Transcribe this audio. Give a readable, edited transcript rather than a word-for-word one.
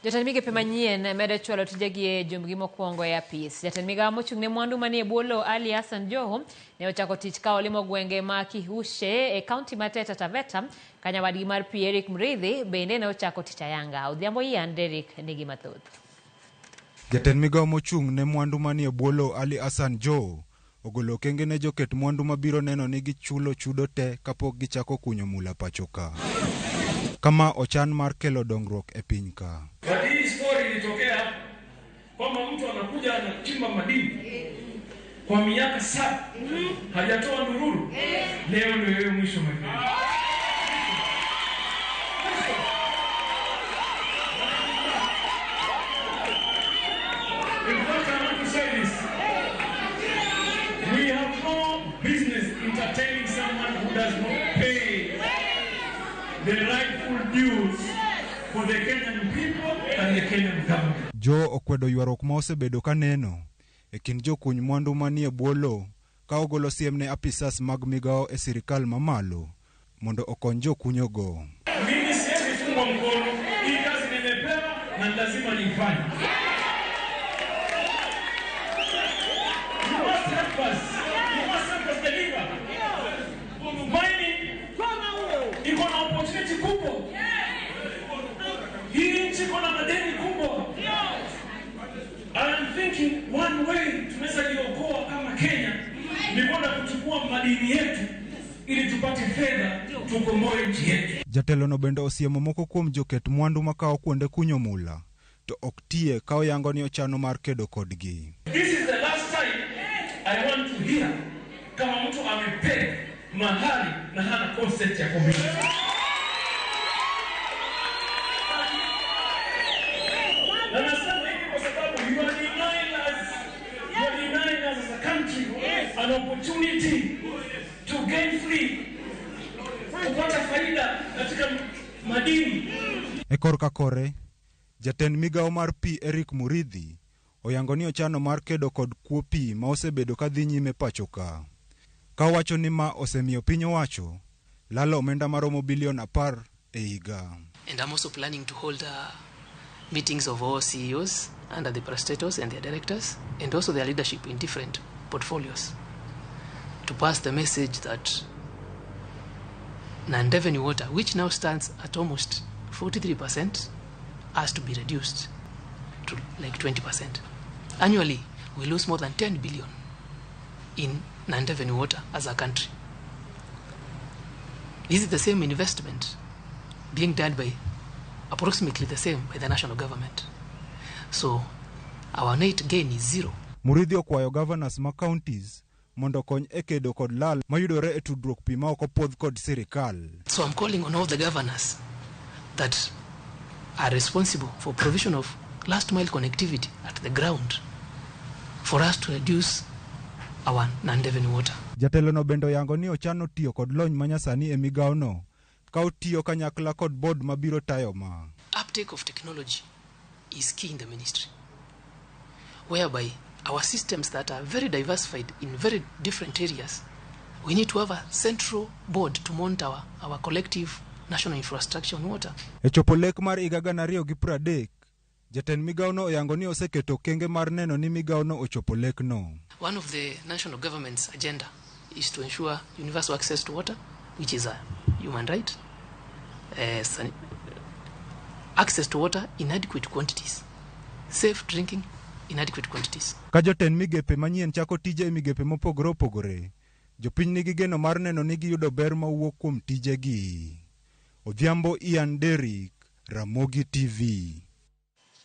Jatend migepe manyien medo chwalo tijegi e jumbgi mokwongo e apis. Jatend migawo mochung' ne mwandu manie bwo lowo Ali Hassan Joho ne ochako tich ka olimo gwenge ma Kihushe e kaunti ma Taita Taveta ka nyawadgi mar pi Eric Mridhi bende ne ochako tich ayanga. Odhiambo Ian Derrick nigi mathoth. Jatend migawo mochung' ne mwandu manie bwo lowo Ali Hassan Joho ogolo okenge ne joket mwandu mabiro neno ni gichulo chudo te kapok gichako kunyo mula pacho ka. Kama ochan mar kelo dongruok e piny ka. But hii story ilitokea kwamba mtu anakuja anachimba madini kwa miaka 7 hajatoa ndururu. Leo ndio hiyo mwisho, my friend. In fact, I want to say this. We have no business entertaining someone who does not pay the rightful dues for the Kenyan people and the Kenyan government. Joho okwedo ywaruok ma osebedo ka neno e kind jokuny mwandu manie bwo lowo ka ogolo siem ne apisas mag migawo e sirikal mamalo mondo okony jokunyogo. Mimi siwezi fungwa mkono. Hii kazi nimepewa na lazima niifanye. You must help us. You must help us deliver. Mining iko na opportunity kubwa. Hii nchi iko na madeni kubwa. I am thinking one way tunaweza jiokoa kama Kenya ni kwenda kuchukua madini yetu ili tupate fedha tukomboe nchi yetu. Jatelono bende osiemo moko kuom joket mwandu makawo kuonde kunyo mula to ok tiye ka oyango ni ochano mar kedo kodgi. This is the last time I want to hear kama mtu amepay mahali na hana consent ya community. Na nasema hivi kwa sababu you are denying us as a country an opportunity to gain free, kupata faida katika madini. E korka kore, jatend migawo mar pi Eric Muridhi oyango ni ochano mar kedo kod kuo pi ma osebedo ka dhi nyime pacho ka. Ka owacho ni ma osemiyo piny owacho lalo omenda maromo bilion 10 e higa. And I'm also planning to hold meetings of all CEOs under the parastatals and their directors, and also their leadership in different portfolios, to pass the message that non-revenue water, which now stands at almost 43%, has to be reduced to like 20%. Annually, we lose more than 10 billion in non-revenue water as a country. This is the same investment being done by approximately the same by the national government. So our net gain is zero. Muridhi okwayo governors ma counties mondo okony e kedo kod lal mayudore e tudruok pi ma ok opuodh kod sirikal. So I'm calling on all the governors that are responsible for provision of last mile connectivity at the ground for us to reduce our non-revenue water. Jatelono bende oyango ni ochano tiyo kod lony manyasani e migawono ka otiyo kanyakla kod board mabiro tayo ma. Uptake of technology is key in the ministry, whereby our systems that are very diversified in very different areas, we need to have a central board to monitor our collective national infrastructure on water. E chopo lek mar higa gana ariyo gi pradek, jatend migawono oyango ni oseketo okenge mar neno ni migawono ochopo lekno. One of the national government's agenda is to ensure universal access to water, which is a human right. Access to water in adequate quantities, safe drinking in adequate quantities. Ka jotend migepe manyien chako tije e migepe mopogore opogore, jopiny nigi geno mar neno ni giyudo ber mawuok kuom tijegi. Odhiambo Ian Derrick, Ramogi TV.